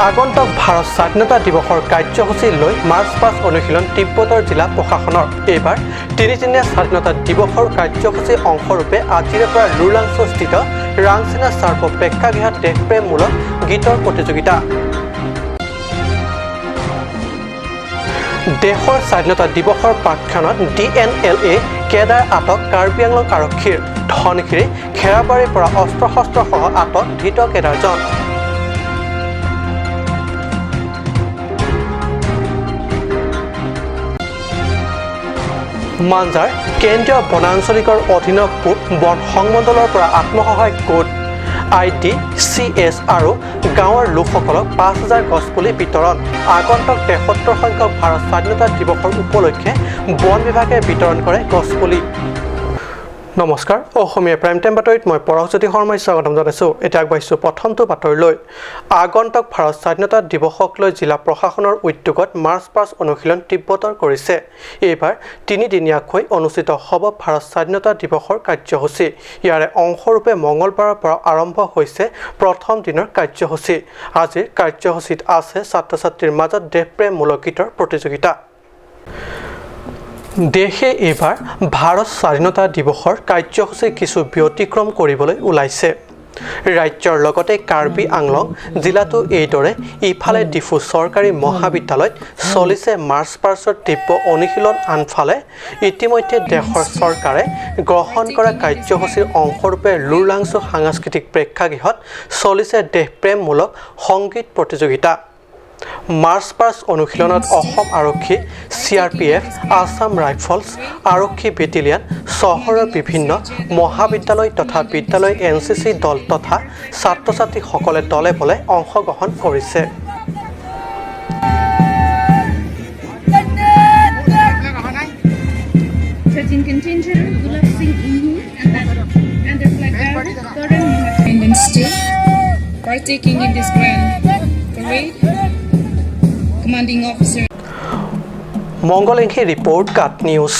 আগন্তুক ভাৰত স্বাধীনতা দিৱসৰ কাৰ্যসূচী লৈ মাৰ্চ পাষ্ট অনুশীলন তীব্ৰতৰ জিলা প্ৰশাসনৰ। এইবাৰ তিনিদিনীয়া স্বাধীনতা দিৱসৰ কাৰ্যসূচীৰ অংশৰূপে আজিৰে পৰা লুৰলাংছস্থিত ৰাংচিনা চাৰ্প প্ৰেক্ষাগৃহত দেশপ্ৰেমমূলক গীতৰ প্ৰতিযোগিতা। দেশৰ স্বাধীনতা দিৱসৰ প্ৰাকক্ষণত ডিএনএলএ কেডাৰ আটক কাৰ্বি আংলং আৰক্ষীৰ। ধনশিৰি খেৰাবাৰীৰ পৰা অস্ত্ৰ শস্ত্ৰসহ আটক ধৃত কেডাৰজন। মাঞ্জাৰ কেন্দ্ৰীয় বনাঞ্চলিকৰ অধীনৰ পূব বন সংমণ্ডলৰ পৰা আত্মসহায়ক গোট আইডিচিএছ আৰু গাঁৱৰ লোকসকলক 5000 গছপুলি বিতৰণ। আগন্তুক 73 সংখ্যক ভাৰত স্বাধীনতা দিৱসৰ উপলক্ষে বন বিভাগে বিতৰণ কৰে গছপুলি। নমস্কাৰ, অসমীয়া প্ৰাইম টাইম বাতৰিত মই পৰশজ্যোতি শৰ্মাই স্বাগতম জনাইছোঁ। এতিয়া আগবাঢ়িছোঁ প্ৰথমটো বাতৰিলৈ। আগন্তুক ভাৰত স্বাধীনতা দিৱসক লৈ জিলা প্ৰশাসনৰ উদ্যোগত মাৰ্চ পাষ্ট অনুশীলন তীব্ৰতৰ কৰিছে। এইবাৰ তিনিদিনীয়াকৈ অনুষ্ঠিত হ'ব ভাৰত স্বাধীনতা দিৱসৰ কাৰ্যসূচী। ইয়াৰে অংশৰূপে মঙলবাৰৰ পৰা আৰম্ভ হৈছে প্ৰথম দিনৰ কাৰ্যসূচী। আজিৰ কাৰ্যসূচীত আছে ছাত্ৰ ছাত্ৰীৰ মাজত দেশপ্ৰেমমূলক গীতৰ প্ৰতিযোগিতা। দেশে এইবাৰ ভাৰত স্বাধীনতা দিৱসৰ কাৰ্যসূচী কিছু ব্যতিক্ৰম কৰিবলৈ ওলাইছে। ৰাজ্যৰ লগতে কাৰ্বি আংলং জিলাতো এইদৰে। ইফালে ডিফু চৰকাৰী মহাবিদ্যালয়ত চলিছে মাৰ্চ পাষ্টৰ তীব্ৰ অনুশীলন। আনফালে ইতিমধ্যে দেশৰ চৰকাৰে গ্ৰহণ কৰা কাৰ্যসূচীৰ অংশৰূপে লুৰলাংছু সাংস্কৃতিক প্ৰেক্ষাগৃহত চলিছে দেশপ্ৰেমমূলক সংগীত প্ৰতিযোগিতা। মাৰ্চ পাষ্ট অনুশীলনত অসম আৰক্ষী, চিআৰপিএফ, আছাম ৰাইফলছ, আৰক্ষী বেটেলিয়ন, চহৰৰ বিভিন্ন মহাবিদ্যালয় তথা বিদ্যালয় এনচিচি দল তথা ছাত্ৰ ছাত্ৰীসকলে দলে বলে অংশগ্ৰহণ কৰিছে। 13 contingent Gulab Singh Inhu and their flag bearer Karan Independence Day, partaking in this grand parade. Commanding officer. Mangal Enghi report, Cut News.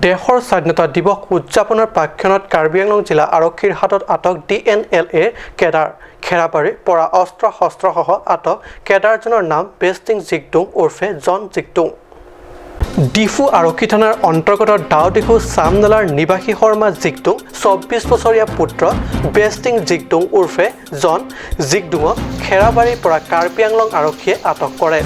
দেশৰ স্বাধীনতা দিৱস উদযাপনৰ প্ৰাকক্ষণত কাৰ্বি আংলং জিলা আৰক্ষীৰ হাতত আটক ডিএনএলএ কেডাৰ। খেৰাবাৰীৰ পৰা অস্ত্ৰ শস্ত্ৰসহ আটক কেডাৰজনৰ নাম বেষ্টিং জিগডুং ওৰফে জন জিগডুং। ডিফু আৰক্ষী থানাৰ অন্তৰ্গত দাওডিফু চামনলাৰ নিবাসী শৰ্মা জিগডুং 24 বছৰীয়া পুত্ৰ বেষ্টিং জিগডুং ওৰফে জন জিগডুঙক খেৰাবাৰীৰ পৰা কাৰ্বি আংলং আৰক্ষীয়ে আটক কৰে।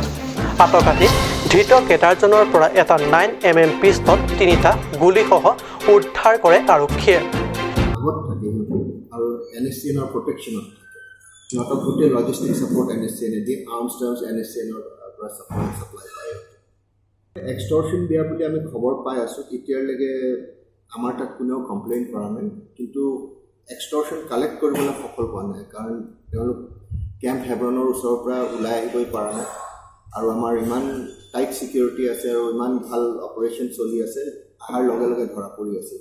আটকাধীন ধৃত কেডাৰজনৰ পৰা এটা 9 mm পিষ্টল, তিনিটা গুলীসহ উদ্ধাৰ কৰে আৰক্ষীয়ে। আগত থাকে সিহঁতি আৰু এনএছচিএনৰ প্ৰটেকশ্যনত থাকে। সিহঁতক গোটেই লজিষ্টিক ছাপৰ্ট এনএছচিএনে দিয়ে, আৰ্মছ টাৰ্মছ এনএছচিএনৰ পৰা ছাপ্লাই পায়। এক্সটৰ্শ্যন দিয়া বুলি আমি খবৰ পাই আছোঁ। এতিয়ালৈকে আমাৰ তাত কোনেও কমপ্লেইন কৰা নাই, কিন্তু এক্সটৰ্শ্যন কালেক্ট কৰিবলৈ সফল হোৱা নাই, কাৰণ তেওঁলোক কেম্প হেব্ৰনৰ ওচৰৰ পৰা ওলাই আহিবই পৰা নাই। আৰু আমাৰ ইমান টাইট ছিকিউৰিটি আছে আৰু ইমান ভাল অপাৰেশ্যন চলি আছে, অহাৰ লগে লগে ধৰা পৰি আছে।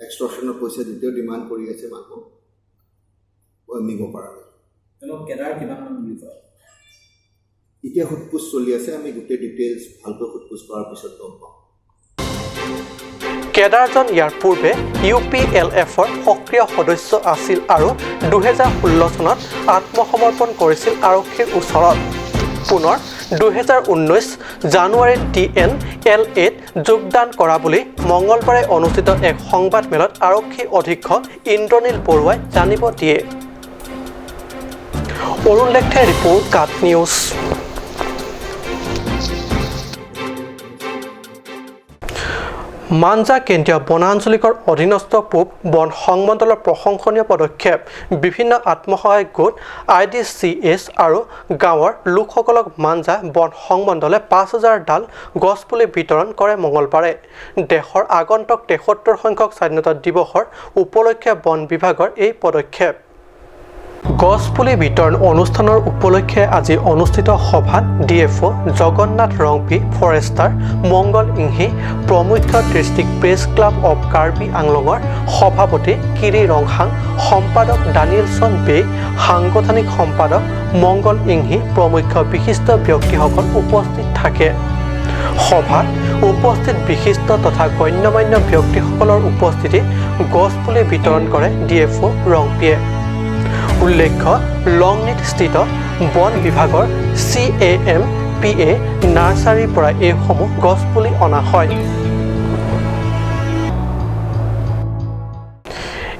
এক্সটৰ্শ্যনৰ পইচা যেতিয়াও ডিমাণ্ড কৰি আছে, মানুহ নিব পৰা নাই। তেওঁলোক কেডাৰ কিমানমান বুলি কয়? এতিয়া সোধ পোছ চলি আছে। আমি গোটেই ডিটেইলছ ভালকৈ সোধ পোছ কৰাৰ পিছত গম পাম। কেডাৰজন ইয়াৰ পূৰ্বে ইউপিএলএফৰ সক্ৰিয় সদস্য আছিল আৰু 2016 চনত আত্মসমৰ্পণ কৰিছিল আৰক্ষীৰ ওচৰত। পুনৰ 2019 জানুৱাৰীত ডিএনএলএত যোগদান কৰা বুলি মঙলবাৰে অনুষ্ঠিত এক সংবাদমেলত আৰক্ষী অধীক্ষক ইন্দ্ৰনীল বৰুৱাই জানিব দিয়ে। অৰুণ লেখথে ৰিপৰ্ট, কাট নিউজ। মাঞ্জা কেন্দ্ৰীয় বনাঞ্চলিকৰ অধীনস্থ পূব বন সংমণ্ডলৰ প্ৰশংসনীয় পদক্ষেপ। বিভিন্ন আত্মসহায়ক গোট, আইডিচিএছ আৰু গাঁৱৰ লোকসকলক মাঞ্জা বন সংমণ্ডলে 5000 ডাল গছপুলি বিতৰণ কৰে মঙলবাৰে। দেশৰ আগন্তুক 73 সংখ্যক স্বাধীনতা দিৱসৰ উপলক্ষে বন বিভাগৰ এই পদক্ষেপ। গছপুলি বিতৰণ অনুষ্ঠানৰ উপলক্ষে আজি অনুষ্ঠিত সভাত ডিএফঅ' জগন্নাথ ৰংপি, ফৰেষ্টাৰ মংগল ইংহি প্ৰমুখ্য district press club of Karbi আংলঙৰ সভাপতি কিৰি ৰংহাং, সম্পাদক ডানিয়েলছন বে, সাংগঠনিক সম্পাদক মংগল ইংহি প্ৰমুখ্য বিশিষ্ট ব্যক্তিসকল উপস্থিত থাকে। সভাত উপস্থিত বিশিষ্ট তথা গণ্যমান্য ব্যক্তিসকলৰ উপস্থিতিত গছপুলি বিতৰণ কৰে ডিএফঅ' ৰংপিয়ে। উল্লেখ্য, লংনিতস্থিত বন বিভাগৰ CAMPA নাৰ্চাৰীৰ পৰা এইসমূহ গছপুলি অনা হয়।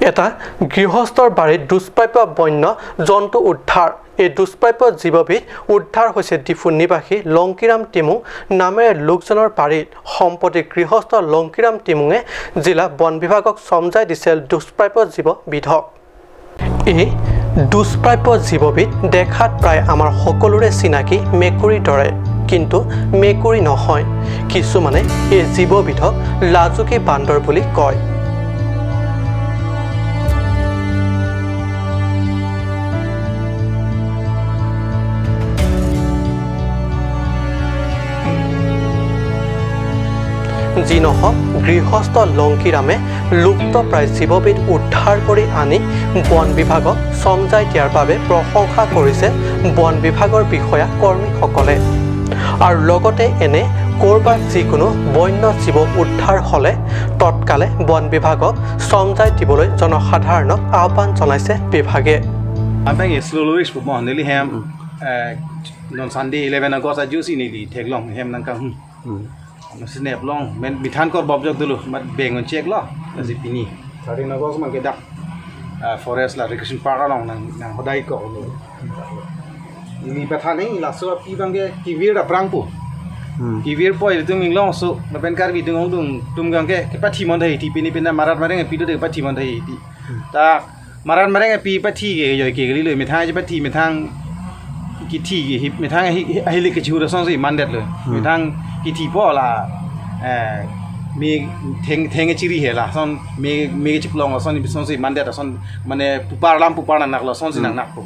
এটা গৃহস্থৰ বাৰীত দুষ্প্ৰাপ্য বন্য জন্তু উদ্ধাৰ। এই দুষ্প্ৰাপ্য জীৱবিধ উদ্ধাৰ হৈছে ডিফু নিবাসী লংকিৰাম তিমুং নামেৰে লোকজনৰ বাৰীত। সম্প্ৰতি গৃহস্থ লংকিৰাম তিমুঙে জিলা বন বিভাগক চমজাই দিছিল দুষ্প্ৰাপ্য জীৱবিধক। এই দুষ্প্ৰাপ্য জীৱবিধ দেখাত প্ৰায় আমাৰ সকলোৰে চিনাকি মেকুৰীৰ দৰে, কিন্তু মেকুৰী নহয়। কিছুমানে এই জীৱবিধক লাজুকী বান্দৰ বুলি কয়। যি নহওক, গৃহস্থ লংকিৰামে লুপ্তপ্ৰায় জীৱবিধ উদ্ধাৰ কৰি আনি বন বিভাগক চমজাই দিয়াৰ বাবে প্ৰশংসা কৰিছে বন বিভাগৰ বিষয়া কৰ্মীসকলে। আৰু লগতে এনে ক'ৰবাত যিকোনো বন্য জীৱ উদ্ধাৰ হ'লে তৎকালে বন বিভাগক চমজাই দিবলৈ জনসাধাৰণক আহ্বান জনাইছে বিভাগে। Sunday 11 August snap long men mithan kor bob jok dulu mat beng on check lo si pini 13 August man ke dak forest la recreation park long nang nang hodai ko lo ini pathane la so pi bang ke kivir da prang pu kivir poi tung ing long so na pen kar bi dung dung tum gang ke pathi mon thai ti pini pin na marat mareng pi do de pathi mon thai ti ta marat mareng pi pathi ke yoi ke li le me thang pathi me thang ki thi ki hip me thang hi le ke chu da song si man det le me thang ki thi po la me theng theng chiri he la son me me chip long son ni son si man det son mane pupar lam pupar na nak la son si nak nak ko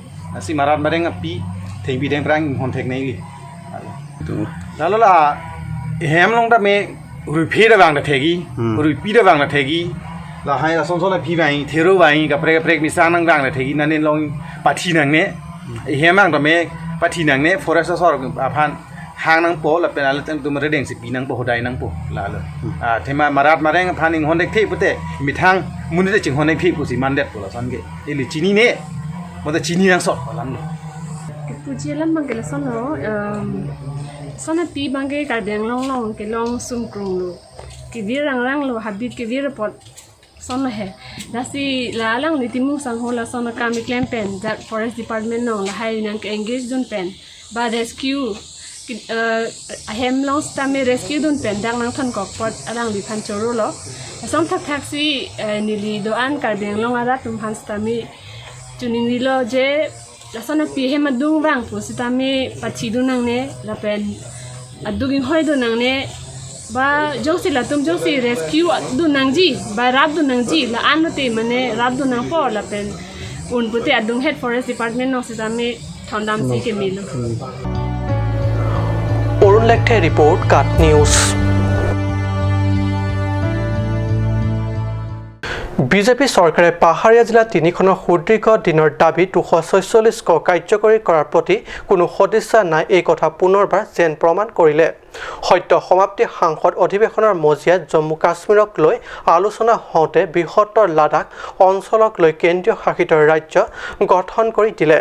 si marat mareng pi theng bi theng prang hon thek nei li la la la hem long da me ru phe da bang da thegi ru pi da bang da thegi la hai la son son la phi bang thero bang ka prek prek mi sang nang bang da thegi na nen long pa thi nang ne hem bang da me pa thi nang ne forest sor phan hang nang po la pen ala tum re deng si pi nang po hodai nang po la la a thema marat mareng phan ing hon dek thi pute mi thang mun de ching hon dek thi pu si man det po la son ge eli chini ne mo da chini nang sot lam lo pujelan bang ke la son lo son pi bang ke ka beng long long ke long sum krung lo ke vi rang rang lo habit ke vi report son he la si la lang ni timu sang ho la son ka mi claim pen that forest department nong la hai nang ke engage dun pen ba rescue hem long sta me rescue dun pen dang nang than kok pot alang li phan choro lo som thak thak si ni li do an kar beng long ara tum phan sta mi chuning ni lo je la son pi hem dung bang pu sta mi pachi du nang ne la pen aduging hoi du nang ne ba jongsi la tum jongsi rescue du nang ji ba rab du nang ji la an te mane rab du nang po la pen un pute adung head forest department no sta mi thandam si ke milo. Arun Lekthe report, Kat news. BJP চৰকাৰে পাহাৰীয়া জিলা তিনিখনৰ সুদীৰ্ঘ দিনৰ দাবী 246 ক কাৰ্যকৰী কৰাৰ প্ৰতি কোনো সদিচ্ছা নাই, এই কথা পুনৰবাৰ যেন প্ৰমাণ কৰিলে। সদ্য সমাপ্তি সাংসদ অধিৱেশনৰ মজিয়াত জম্মু কাশ্মীৰক লৈ আলোচনা হওঁতে বৃহত্তৰ লাডাখ অঞ্চলক লৈ কেন্দ্ৰীয় শাসিত ৰাজ্য গঠন কৰি দিলে।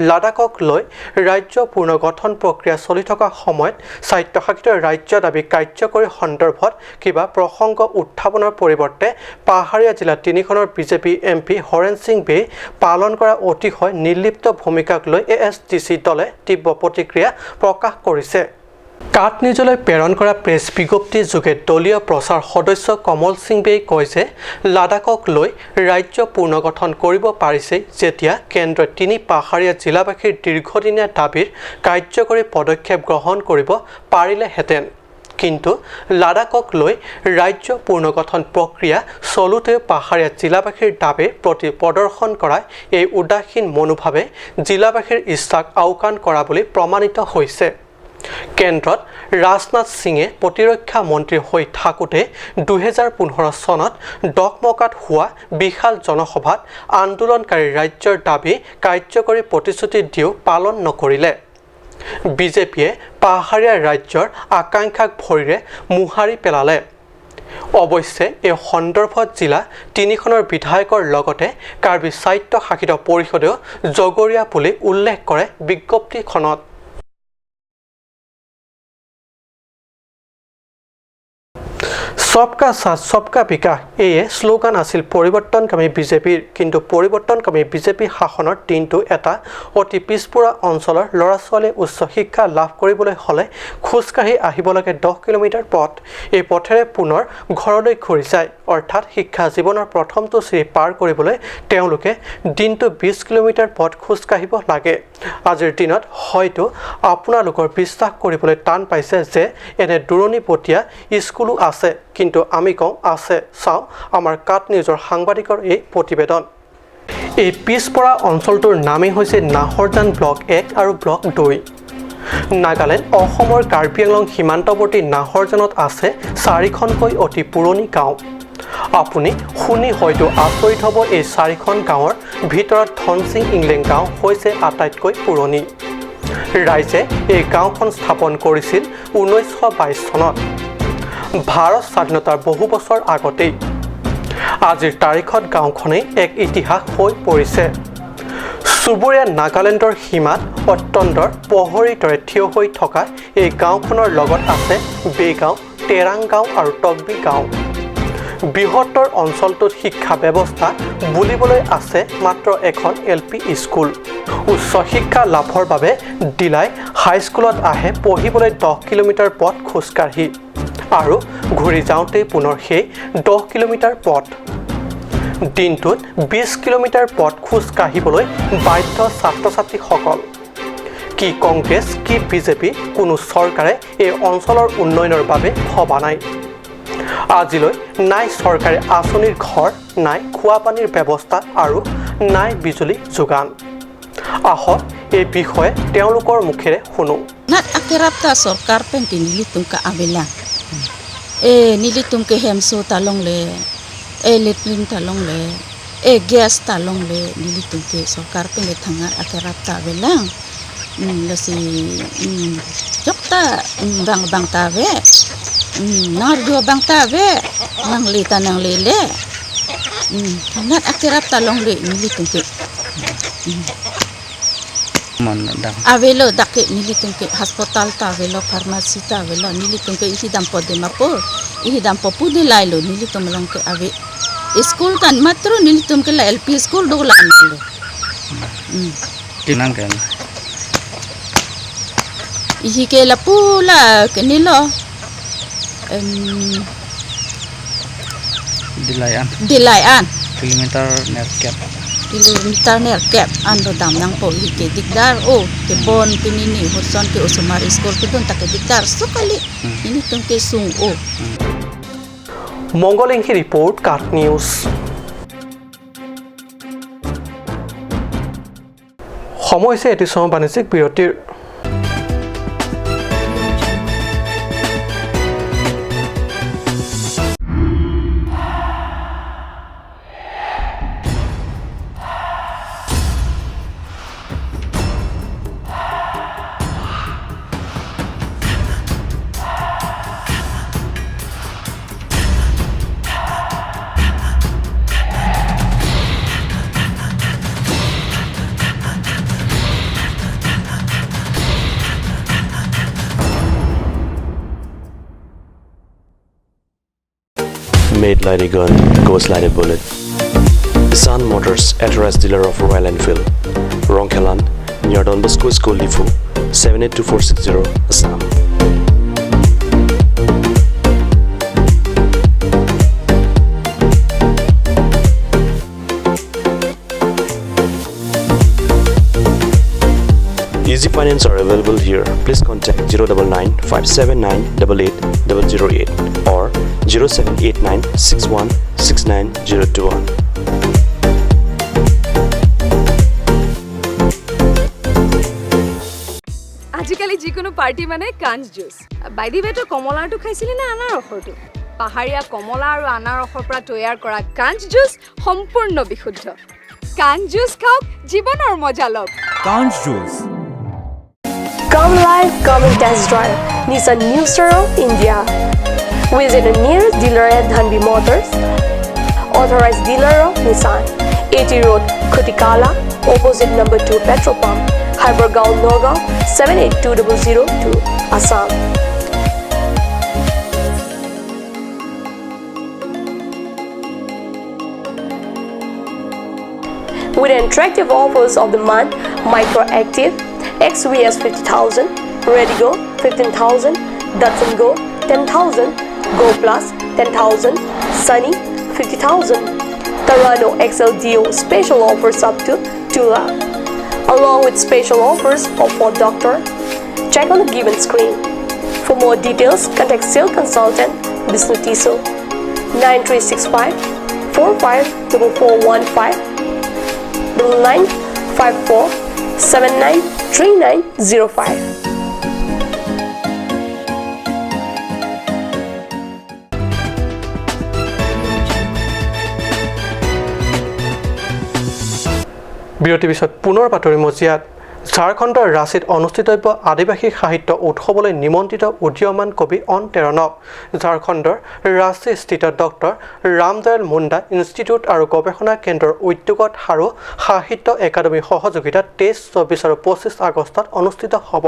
লাডাখক লৈ ৰাজ্য পুনৰ্গঠন প্ৰক্ৰিয়া চলি থকা সময়ত স্বায়ত্তশাসিত ৰাজ্য দাবী কাৰ্যকৰী সন্দৰ্ভত কিবা প্ৰসংগ উত্থাপনৰ পৰিৱৰ্তে পাহাৰীয়া জিলা তিনিখনৰ বিজেপি এম পি হৰেণ সিং বে পালন কৰা অতিশয় নিৰ্লিপ্ত ভূমিকাক লৈ ASDC দলে তীব্ৰ প্ৰতিক্ৰিয়া প্ৰকাশ কৰিছে। কাট নিজলৈ প্ৰেৰণ কৰা প্ৰেছ বিজ্ঞপ্তিৰ যোগে দলীয় প্ৰচাৰ সদস্য কমল সিং বেই কয় যে লাডাখক লৈ ৰাজ্য পুনৰ্গঠন কৰিব পাৰিছে যেতিয়া কেন্দ্ৰই তিনি পাহাৰীয়া জিলাবাসীৰ দীৰ্ঘদিনীয়া দাবীৰ কাৰ্যকৰী পদক্ষেপ গ্ৰহণ কৰিব পাৰিলেহেঁতেন, কিন্তু লাডাখক লৈ ৰাজ্য পুনৰ্গঠন প্ৰক্ৰিয়া চলোতেও পাহাৰীয়া জিলাবাসীৰ দাবীৰ প্ৰতি প্ৰদৰ্শন কৰা এই উদাসীন মনোভাৱে জিলাবাসীৰ ইচ্ছাক আওকাণ কৰা বুলি প্ৰমাণিত হৈছে। কেন্দ্ৰত ৰাজনাথ সিঙে প্ৰতিৰক্ষা মন্ত্ৰী হৈ থাকোঁতে 2015 চনত ডকমকাত হোৱা বিশাল জনসভাত আন্দোলনকাৰী ৰাজ্যৰ দাবী কাৰ্যকৰী প্ৰতিশ্ৰুতি দিও পালন নকৰিলে। বিজেপিয়ে পাহাৰীয়া ৰাজ্যৰ আকাংক্ষাক ভৰিৰে মোহাৰি পেলালে। অৱশ্যে এই সন্দৰ্ভত জিলা তিনিখনৰ বিধায়কৰ লগতে কাৰ্বি স্বায়ত্ত শাসিত পৰিষদেও জগৰীয়া বুলি উল্লেখ কৰে বিজ্ঞপ্তিখনত। সবকা সাথ সবকা বিকাশ এয়ে শ্লোগান আছিল পৰিৱৰ্তনকামী বিজেপিৰ। কিন্তু পৰিৱৰ্তনকামী বিজেপি শাসনৰ দিনটো এটা অতি পিছপৰা অঞ্চলৰ ল'ৰা ছোৱালীয়ে উচ্চ শিক্ষা লাভ কৰিবলৈ হ'লে খোজকাঢ়ি আহিব লাগে 10 কিলোমিটাৰ পথ। এই পথেৰে পুনৰ ঘৰলৈ ঘূৰি যায়। অৰ্থাৎ শিক্ষা জীৱনৰ প্ৰথমটো চিৰি পাৰ কৰিবলৈ তেওঁলোকে দিনটো 20 কিলোমিটাৰ পথ খোজকাঢ়িব লাগে। আজিৰ দিনত হয়তো আপোনালোকৰ বিশ্বাস কৰিবলৈ টান পাইছে যে এনে দূৰণিবটীয়া স্কুলো আছে, কিন্তু আমি কওঁ আছে। চাওঁ আমাৰ কাট নিউজৰ সাংবাদিকৰ এই প্ৰতিবেদন। এই পিছপৰা অঞ্চলটোৰ নামেই হৈছে নাহৰজান ব্লক 1 আৰু ব্লক 2। নাগালেণ্ড অসমৰ কাৰ্বি আংলং সীমান্তৱৰ্তী নাহৰজানত আছে চাৰিখনকৈ অতি পুৰণি গাঁও। আপুনি শুনি হয়তো আচৰিত হ'ব, এই চাৰিখন গাঁৱৰ ভিতৰত ধনসিং ইংলেং গাঁও হৈছে আটাইতকৈ পুৰণি। ৰাইজে এই গাঁওখন স্থাপন কৰিছিল 1922 চনত, ভাৰত স্বাধীনতাৰ বহু বছৰ আগতেই। আজিৰ তাৰিখত গাঁওখনেই এক ইতিহাস হৈ পৰিছে। চুবুৰীয়া নাগালেণ্ডৰ সীমাত অত্যন্ত প্ৰহৰীৰ দৰে থিয় হৈ থকা এই গাঁওখনৰ লগত আছে বেগাঁও, তেৰাং গাঁও আৰু টকবি গাঁও। বৃহত্তৰ অঞ্চলটোত শিক্ষা ব্যৱস্থা বুলিবলৈ আছে মাত্ৰ এখন এল পি স্কুল। উচ্চ শিক্ষা লাভৰ বাবে ডিলাই হাইস্কুলত আহে পঢ়িবলৈ 10 কিলোমিটাৰ পথ খোজকাঢ়ি আৰু ঘূৰি যাওঁতেই পুনৰ সেই 10 কিলোমিটাৰ পথ। দিনটোত 20 কিলোমিটাৰ পথ খোজ কাঢ়িবলৈ বাধ্য ছাত্ৰ ছাত্ৰীসকল। কি কংগ্ৰেছ কি বিজেপি, কোনো চৰকাৰে এই অঞ্চলৰ উন্নয়নৰ বাবে ভবা নাই। আজিলৈ নাই চৰকাৰী আঁচনিৰ ঘৰ, নাই খোৱাপানীৰ ব্যৱস্থা আৰু নাই বিজুলী যোগান। আহক এই বিষয়ে তেওঁলোকৰ মুখেৰে শুনো। Nat akirap ta sorkar pen ki nilitum ka avela. E nilitum ke hemso talong le, e letrin talong le, e gas talong le nilitum ke sorkar pen le thanga akirap ta avela. Lasi jokta bang bang ta ve. Nar dua bang ta ve, nang le ta nang le le. Nat akirap talong le nilitum ke. Avelo dake nilitum ke hospital ta avelo, pharmacy ta avelo nilitum ke ihi dam po Dimapur, ihi dam po pude lailo nilitum long ke ave school tan matro nilitum ke la LP school do la anlo. Tinang ke ihi ke la pula ke nilo dilayan dilayan kilometer ner cap kilometer ner cap ando dam nang po ihi ke dikdar o ke bon pinini hoson ke osumar school ke don take dikdar sukali ini tum ke sung o. Mangalinghi report, Kat news. সময় হৈছে এটি সম বাণিজ্যিক বিৰতিৰ। Made like a gun, goes like a bullet. Sun Motors, authorized dealer of Royal Enfield, Rongkhelan, near Don Bosco School, Lifu, 782460, Assam. Easy finance are available here. Please contact 099 579 88 008 or 0789 61 69 021. আজিকালি যিকোনো party মানে কাঞ্চ juice. By the ৱে, তই কমলাৰটো খাইছিলি নে আনাৰসৰটো? পাহাৰীয়া কমলা আৰু আনাৰসৰ পৰা তৈয়াৰ কৰা কাঞ্চ জুচ সম্পূৰ্ণ বিশুদ্ধ। কাঞ্চ জুচ খাওক, জীৱনৰ মজা লওক। কাঞ্চ juice. Come live, come and test drive Nissan New Star of India. Visit the nearest dealer at Dhanbi Motors, authorized dealer of Nissan, AT Road, Khutikala, opposite number 2 petrol pump, Hypergaon, Nagaon, 782002, Assam. With attractive offers of the month, Micro Active, XVS 50,000, Redigo 15,000, Datsun Go 10,000, Go Plus 10,000, Sunny 50,000, Terrano XLDO special offers up to 2 lakh, along with special offers of Ford Doctor. Check on the given screen. For more details, contact sales consultant Bishnu Tiso 9365 454415 9954 793905. বিৰতিৰ পিছত পুনৰ বাতৰি মজিয়াত ঝাৰখণ্ডৰ ৰাঁচীত অনুষ্ঠিতব্য আদিবাসী সাহিত্য উৎসৱলৈ নিমন্ত্ৰিত উদীয়মান কবি অন টেৰণক। ঝাৰখণ্ডৰ ৰাঁচীস্থিত ডক্টৰ ৰামদয়াল মুণ্ডা ইনষ্টিটিউট আৰু গৱেষণা কেন্দ্ৰৰ উদ্যোগত আৰু সাহিত্য একাডেমীৰ সহযোগিতাত 23, 24 আৰু 25 আগষ্টত অনুষ্ঠিত হ'ব।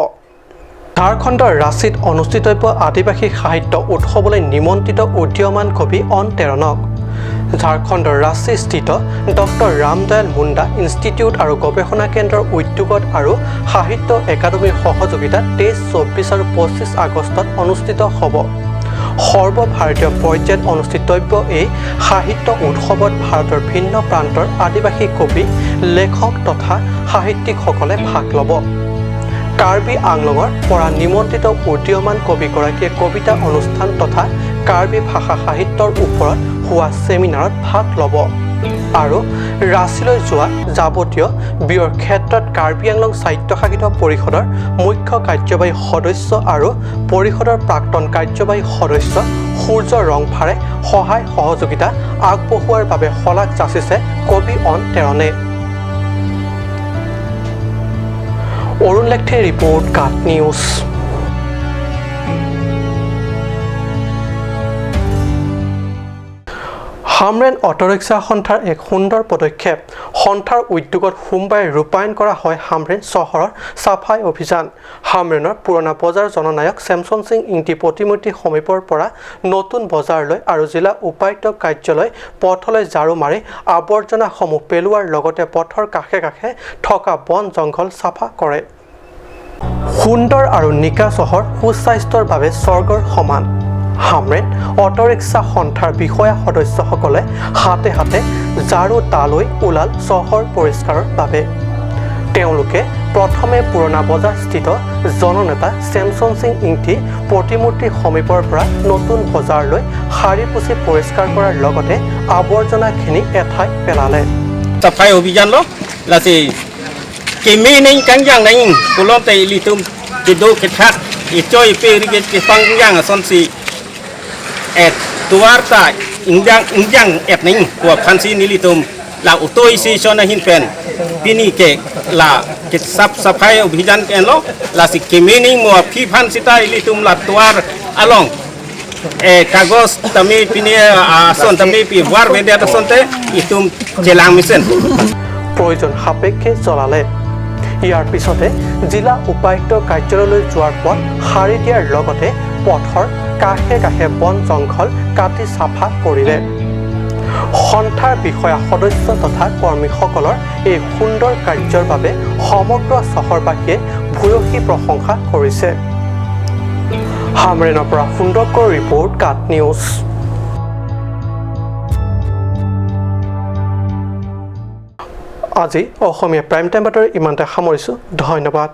ঝাৰখণ্ডৰ ৰাঁচীত অনুষ্ঠিতব্য আদিবাসী সাহিত্য উৎসৱলৈ নিমন্ত্ৰিত উদীয়মান কবি অন টেৰণক। ঝাৰখণ্ডৰ ৰাঁচীস্থিত ডক্টৰ ৰামদয়াল মুণ্ডা ইনষ্টিটিউট আৰু গৱেষণা কেন্দ্ৰৰ উদ্যোগত আৰু সাহিত্য একাডেমীৰ সহযোগিতাত 23, 24 আৰু 25 আগষ্টত অনুষ্ঠিত হ'ব। সৰ্বভাৰতীয় পৰ্যায়ত অনুষ্ঠিতব্য এই সাহিত্য উৎসৱত ভাৰতৰ ভিন্ন প্ৰান্তৰ আদিবাসী কবি, লেখক তথা সাহিত্যিকসকলে ভাগ ল'ব। কাৰ্বি আংলঙৰ পৰা নিমন্ত্ৰিত উদীয়মান কবিগৰাকীয়ে কবিতা অনুষ্ঠান তথা কাৰ্বি ভাষা সাহিত্যৰ ওপৰত হোৱা ছেমিনাৰত ভাগ ল'ব আৰু ৰাঁচীলৈ যোৱা যাৱতীয় ব্যয়ৰ ক্ষেত্ৰত কাৰ্বি আংলং স্বায়ত্তশাসিত পৰিষদৰ মুখ্য কাৰ্যবাহী সদস্য আৰু পৰিষদৰ প্ৰাক্তন কাৰ্যবাহী সদস্য সূৰ্য ৰংফাৰে সহায় সহযোগিতা আগবঢ়োৱাৰ বাবে শলাগ যাচিছে কবি অন টেৰণে। অৰুণ লেখথে ৰিপৰ্ট, কাট নিউজ। হামৰেন অট'ৰিক্সা সন্থাৰ এক সুন্দৰ পদক্ষেপ। সন্থাৰ উদ্যোগত সোমবাৰে ৰূপায়ণ কৰা হয় হামৰেন চহৰৰ চাফাই অভিযান। হামৰেনৰ পুৰণা বজাৰ জননায়ক চেমচন সিং ইংটি প্ৰতিমূৰ্তিৰ সমীপৰ পৰা নতুন বজাৰলৈ আৰু জিলা উপায়ুক্ত কাৰ্যালয় পথলৈ ঝাড়ু মাৰি আৱৰ্জনাসমূহ পেলোৱাৰ লগতে পথৰ কাষে কাষে থকা বন জংঘল চাফা কৰে। সুন্দৰ আৰু নিকা চহৰ সুস্বাস্থ্যৰ বাবে স্বৰ্গৰ সমান। হামৰেন অট'ৰিক্সা সন্থাৰ বিষয়া সদস্যসকলে হাতে হাতে ঝাড়ু তালৈ ওলাল চহৰ পৰিষ্কাৰৰ বাবে। তেওঁলোকে প্ৰথমে পুৰণা বজাৰস্থিত জননেতা চেমচন সিং ইংটি প্ৰতিমূৰ্তিৰ সমীপৰ পৰা নতুন বজাৰলৈ সাৰি পুচি পৰিষ্কাৰ কৰাৰ লগতে আৱৰ্জনাখিনি এঠাইত পেলালে। চাফাই অভিযান লাচি কেমে নাই কাংজাং নাই কুলতে লিতুম কিদো কিথাক ইচই পেৰি কে পাংজাং সনসি et tuarta ingjang ingjang et ning kwa phansi nilitum la utoi si chona hin pen pini ke la ke sap safai abhijan ke lo la si kemining mo phi phan sita ilitum la tuar along e kagos tami pini ason tami pi war vedia tasonte itum jelang mission প্ৰয়োজন সাপেক্ষে চলালে। ইয়াৰ পিছতে জিলা উপায়ুক্ত কাৰ্যালয়লৈ যোৱাৰ পথ সাৰি দিয়াৰ লগতে পথৰ কাষে কাষে বন জংঘল কাটি চাফা কৰিলে। সন্থাৰ বিষয়া সদস্য তথা কৰ্মীসকলৰ এই সুন্দৰ কাৰ্যৰ বাবে সমগ্ৰ চহৰবাসীয়ে ভূয়সী প্ৰশংসা কৰিছে। হামৰেনৰ পৰা সুন্দৰকৰ ৰিপৰ্ট, কাট নিউজ। আজি অসমীয়া প্ৰাইম টাইম বাতৰি ইমানতে সামৰিছোঁ। ধন্যবাদ।